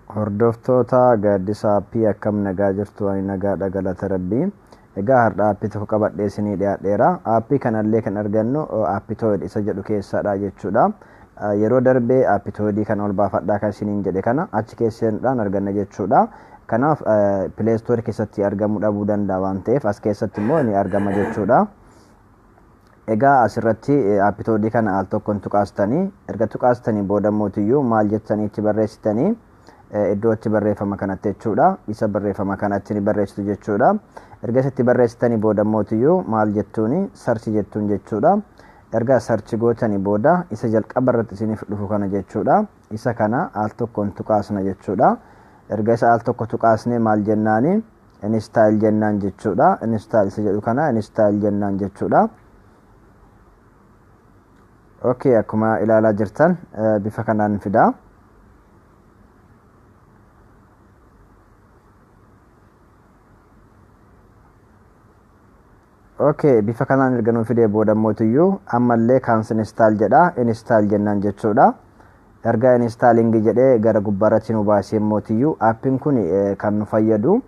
Hordoftoota Gaaddisa Aappii, akkam nagaa jirtu? Ani nagaadha, galata Rabbii. Egaa har'a aappii tokko qabadhee isinii dhiyaadheera. Aappii kanallee kan argannu Aptoide isa jedhu keessaadha jechuudha. Yeroo darbee Aptoide kan ol baafadhaa kan isiniin jedhe kana achi keessadhaan arganna jechuudha. Kanaaf Play Store keessatti argamuu dhabuu danda'a waan ta'eef, as keessatti immoo ni argama jechuudha. Egaa asirratti Aptoide kana al tokkoon tuqaastanii, erga tuqaastanii booda mootiyyuu maal jettanii itti barreessitanii, iddoo itti barreeffama kanatti jechuudha. Isa barreeffama kanatti ni barreessitu jechuudha. Erga isitti barreessitanii booda mootiyyuu maal jettuuni, search jettuun jechuudha. Erga search gootanii booda isa jalqaba irratti isiniif dhufu kana jechuudha. Isa kana al tokkoon tuqaasna jechuudha. Erga isa al tokko tuqaasnee maal jennaani? Install jennaan jechuudha. Install isa jedhu kana install jennaan jechuudha. Okay, akkuma ilaalaa jirtan bifa kanaan fidaa. Okay, bifa kanaan erga nuu fidee booda mootiyyuu ammallee cancel install jedha, install jennaan jechuudha. Erga installing jedhee gara gubbaarratti nu baasee mootiyyuu, aappiin kun kan nu fayyadu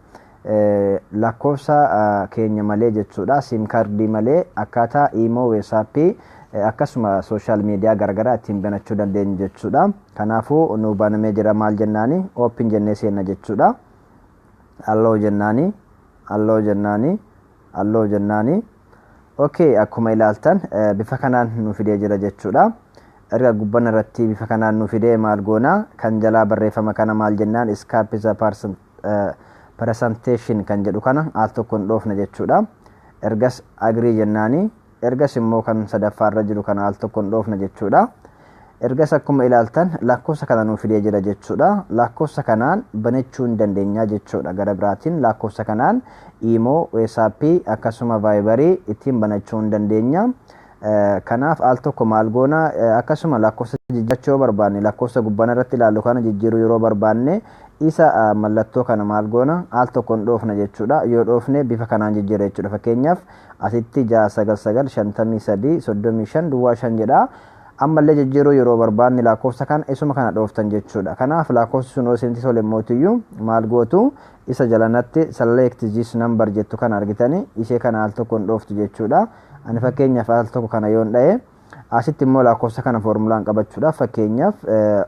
lakkoofsa keenya malee jechuudha. SIM kaardii malee akkaataa Imo, WhatsAppii, akkasuma social media garaagaraa ittiin banachuu dandeenyu jechuudha. Kanaafuu nu banamee jira, maal jennaani, open jennee seenna jechuudha. Allow jennaani, allow jennaani, allow jennaani. Okay, akkuma ilaaltan bifa kanaan nu fidee jira jechuudha. Erga gubbaan irratti bifa kanaan nu fidee maal goona? Kan jalaa barreeffama kana maal jennaan, skip the presentation kan jedhu kana al tokkoon dhoofna jechuudha. Ergas agree jennaani. Ergas immoo kan sadaffaa irra jiru kana al tokkoon dhoofna jechuudha. Ergas akkuma ilaaltan lakkoofsa kana nuu fidee jira jechuudha. Lakkoofsa kanaan banachuu hin dandeenya jechuudha. Gara biraatiin lakkoofsa kanaan Imo, WhatsAppii, akkasuma Viberii ittiin banachuu hin dandeenya. Kanaaf al tokko maal goona? Akkasuma lakkoofsa jijjiirachuu yoo barbaanne, lakkoofsa gubbaan irratti ilaallu kana jijjiiruu yeroo barbaanne, isa mallattoo kana maal goona, al tokkoon dhoofna jechuudha. Yoo dhoofne bifa kanaan jijjiira jechuudha. Fakkeenyaaf asitti 699 53 35 05 jedha. Ammallee jijjiiruu yeroo barbaanne lakkoofsa kana isuma kana dhooftan jechuudha. Kanaaf lakkoofsi sun yoo isinitti tole mootiyyuu maal gootu? Isa jalanatti select this number jettu kana argitanii, ishee kana al tokkoon dhooftu jechuudha. Ani fakkeenyaaf al tokko kana yoon dha'e, asitti immoo lakkoofsa kana foormulaan qabachuudhaaf, fakkeenyaaf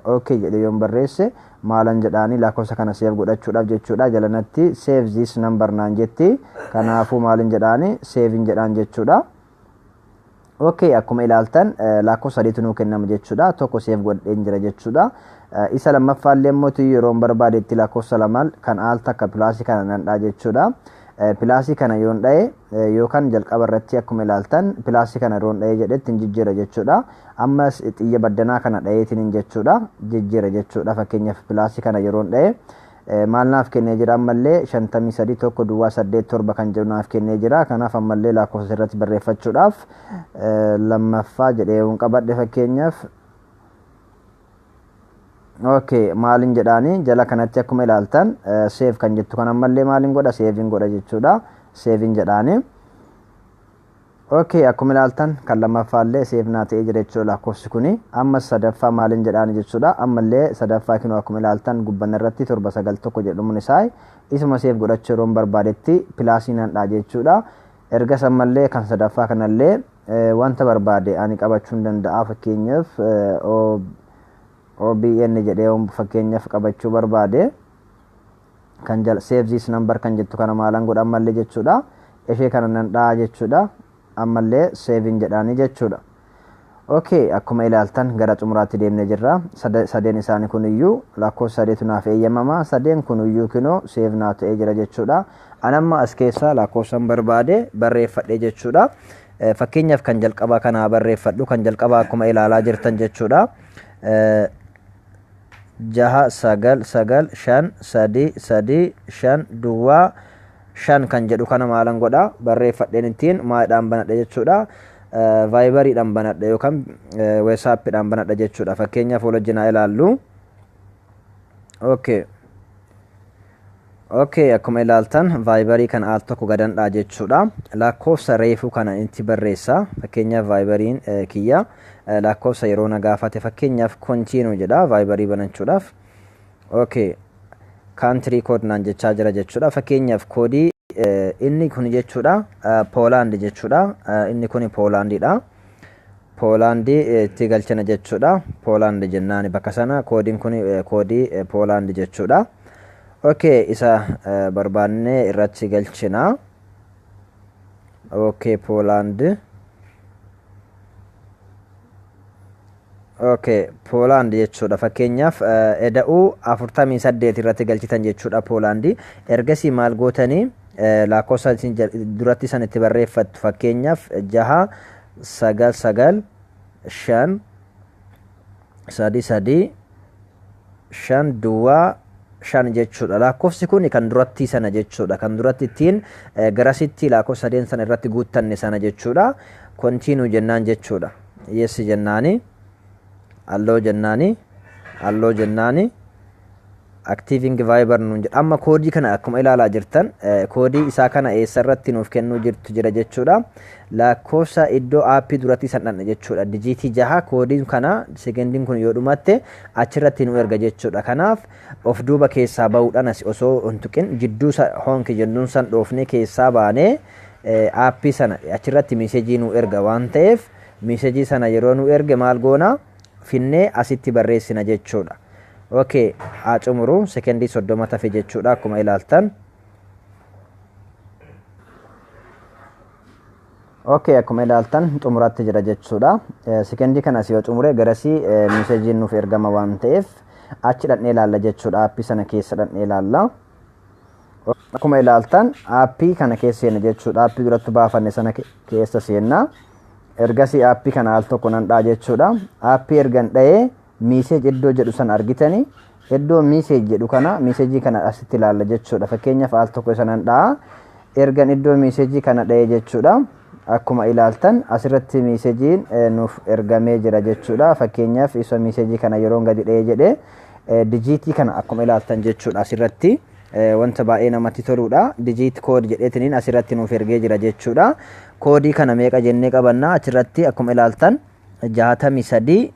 OK jedhee yoon barreesse, maalan jedhaanii, lakkoofsa kana save godhachuudhaaf jechuudha. Jalanatti save this number naan jetti. Kanaafuu maalin jedhaanii, save jedhaan jechuudha. Okay, akkuma ilaaltan lakkoofsa sadiitu nuu kennama jechuudha. Tokko save godheen jira jechuudha. Isa lammaffaallee immoo yeroo barbaadetti lakkoofsa lamaan kan al takka plusii kana nan dha'a jechuudha. Plusii kana yoon dha'e, yookaan jalqaba irratti akkuma ilaaltan plusii kana yeroon dha'ee jedhetti hin jijjiira jechuudha. Ammas xiyya baddanaa kana dha'eetiin jechuudha, jijjiira jechuudha. Fakkeenyaaf plusii kana yeroon dha'e maal naaf kennee jira? Ammallee 53 1 0 8 7 kan jedhu naaf kennee jira. Kanaaf ammallee lakkoofsa irratti barreeffachuudhaaf lammaffaa jedhee yoon qabadhe fakkeenyaaf. Okay, maalin jedhaani, jala kanatti akkuma ilaaltan save kan jettu kan ammallee maalin godha, savein godha jechuudha. Savein jedhaani. Okay, akkuma ilaaltan kan lammaffaallee save naa ta'ee jira jechuudha lakkoofsi kuni. Amma sadaffaa maalin jedhaani jechuudha. Ammallee sadaffaa kinoo akkuma ilaaltan gubbanna irratti 791 jedhamuun isaa isuma save godhachuu yeroon barbaadetti plusii nan dha'a jechuudha. Ergas ammallee kan sadaffaa kanallee wanta barbaade ani qabachuu hin danda'a. Fakkeenyaaf OBN jedhee fakkeenyaaf qabachuu barbaade, kan jala save this number kan jettu kana maalan godha ammallee jechuudha. Ishee kana nan dha'a jechuudha. Ammallee savein jedhaanii jechuudha. Okay, akkuma ilaaltan gara xumuraatti deemnee jirra. Sadeen isaanii kuniyyuu lakkoofsa sadeetu naaf eeyyamama. Sadeen kuniyyuu kinoo save naa ta'ee jira jechuudha. An amma as keessaa lakkoofsan barbaade barreeffadhe jechuudha. Fakkeenyaaf kan jalqabaa kanaa barreeffadhu, kan jalqabaa akkuma ilaalaa jirtan jechuudha. 699 5 3 3 5 0 5 kan jedhu kana maalan godha, barreeffadheen ittiin maadhaan banadhe jechuudha. Viberiidhaan banadhe yookaan WhatsAppiidhaan banadhe jechuudha. Fakkeenyaaf wal wajjin haa ilaallu. Okay. Okay, akkuma ilaaltan Viberii kana al tokko gadandhaa jechuudha. Lakkoofsa reefuu kana itti barreessa. Fakkeenyaaf Viberiin kiyya lakkoofsa yeroo na gaafate, fakkeenyaaf continue jedha Viberii banachuudhaaf. Okay. Country code naan jechaa jira jechuudha. Fakkeenyaaf koodii inni kun jechuudha Poolaand jechuudha. Inni kun Poolaandidha. Poolaandii itti galchina jechuudha. Poolaand jennaan bakka sana koodiin kun koodii Poolaand jechuudha. Okay, isa barbaannee irratti galchina. Okay, Poolaand. Okay, Poolaand jechuudha. Fakkeenyaaf eda'uu 48 irratti galchitan jechuudha Poolaandii. Ergasii maal gootanii? Lakkoofsa duratti san itti barreeffattu. Fakkeenyaaf 6 9 9 5 3 3 5 duwwaa 5 jechuudha. Lakkoofsi kun kan duratti sana jechuudha. Kan duratti ittiin garasitti lakkoofsa sadeen sana irratti guuttanne sana jechuudha. Continue jennaan jechuudha. Yes jennaani. Allow jennaani. Allow jennaani. Activating Viber nuun jedha. Amma koodii kana akkuma ilaalaa jirtan, koodii isaa kana eessa irratti nuuf kennuu jirtu jira jechuudha. Lakkoofsa iddoo aappii duratti san dhanna jechuudha. Dijiitii 6 koodiin kana sekendiin kun yoo dhumatte achirratti nu erga jechuudha. Kanaaf of duuba keessaa bahuudhaan as osoo hin tuqin jidduu honki jennuun san dhoofnee keessaa baanee aappii sana achirratti miisejii nu erga waan ta'eef, miisejii sana yeroo nu erge maal goona? Finnee asitti barreessina jechuudha. Okay, haa xumuru, sekendii 30 tafe jechuudha akkuma ilaaltan. Okay, akkuma ilaaltan xumuratti jira jechuudha. Sekendii kana yoo xumure garasii miisejiin nuuf ergama waan ta'eef achi dhaqnee ilaalla jechuudha. Aappii sana keessa dhaqnee ilaalla. Akkuma ilaaltan aappii kana keessa seenna jechuudha. Aappii duratti baafanne sana keessa seenna. Ergasii aappii kana al tokko nan dha'a jechuudha. Aappii ergan dha'ee message iddoo jedhu sana argitanii, iddoo message jedhu kana, miisejii kana asitti ilaalla jechuudha. Fakkeenyaaf al tokko isa nan dha'a. Ergan iddoo miisejii kana dha'ee jechuudha. Akkuma ilaaltan asirratti miisejiin nuuf ergamee jira jechuudha. Fakkeenyaaf isa miisejii kana yeroon gadi dha'ee jedhee dijiitii kana akkuma ilaaltan jechuudha, asirratti wanta baay'ee namatti toludha. Digit code jedheetiniin asirratti nuuf ergee jira jechuudha. Koodii kana meeqa jennee qabannaa? Achirratti akkuma ilaaltan 63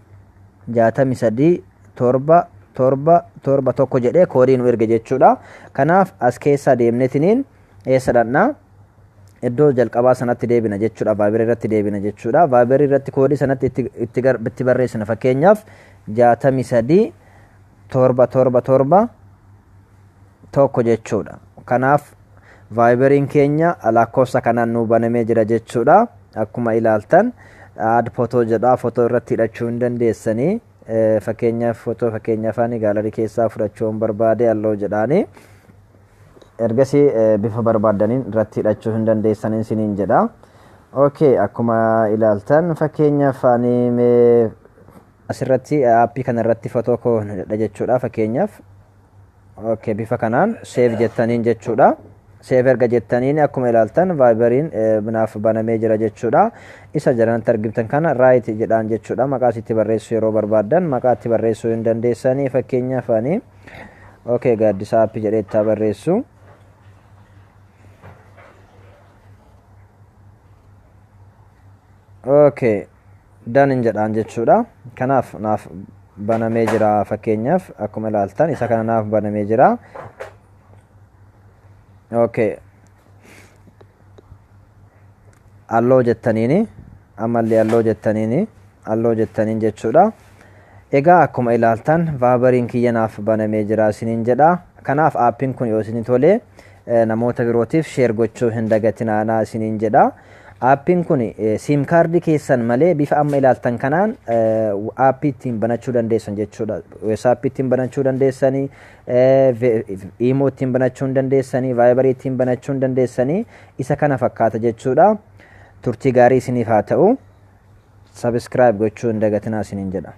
63 7 7 7 1 jedhee koodii nu erge jechuudha. Kanaaf as keessa deemneetiniin eessa dhaqnaa? Iddoo jalqabaa sanatti deebina jechuudha. Viber irratti deebina jechuudha. Viber irratti koodii sanatti itti barreessina. Fakkeenyaaf 63 7 7 7 1 jechuudha. Kanaaf Viberiin keenya lakkoofsa kanaan nu banamee jira jechuudha. Akkuma ilaaltan add photo jedha. Footoo irratti hidhachuu hin dandeessanii. Fakkeenyaaf footoo, fakkeenyaaf ani gallery keessaa fudhachuu hin barbaade, allow jedhaani. Ergasii bifa barbaaddaniin irratti hidhachuu hin dandeessaniin siniin jedha. Okay, akkuma ilaaltan fakkeenyaaf ani mee asirratti aappii kana irratti footoo koo hidha jechuudha fakkeenyaaf. Okay, bifa kanaan save jettaniin jechuudha. Save erga jettaniin akkuma ilaaltan Viberiin naaf banamee jira jechuudha. Isa jalanatti argitan kana right jedhaan jechuudha. Maqaa isitti barreessuu yeroo barbaaddan maqaa itti barreessuu hin dandeessanii. Fakkeenyaaf ani okay, Gaaddisa aappii jedhee itti barreessu. Okay, done jedhaan jechuudha. Kanaaf naaf banamee jira. Fakkeenyaaf akkuma ilaaltan isa kana naaf banamee jira. Okay. Allow jettaniini, ammallee allow jettaniini, allow jettaniin jechuudha. Egaa akkuma ilaaltan Viberiin kiyya naaf banamee jira isiniin jedha. Kanaaf aappiin kun yoo isin tole namoota birootiif share gochuu hin dagatinaa isiniin jedha. Aappiin kun SIM kaardii keessan malee bifa amma ilaaltan kanaan aappii ittiin banachuu dandeessan jechuudha. WhatsApp ittiin banachuu dandeessanii, Imo ittiin banachuu hin dandeessanii, Viberii ittiin banachuu hin dandeessanii, isa kana fakkaata jechuudha. Turtii gaarii isiniif haa ta'u. Subscribe gochuu hin dagatinaa isiniin jedha.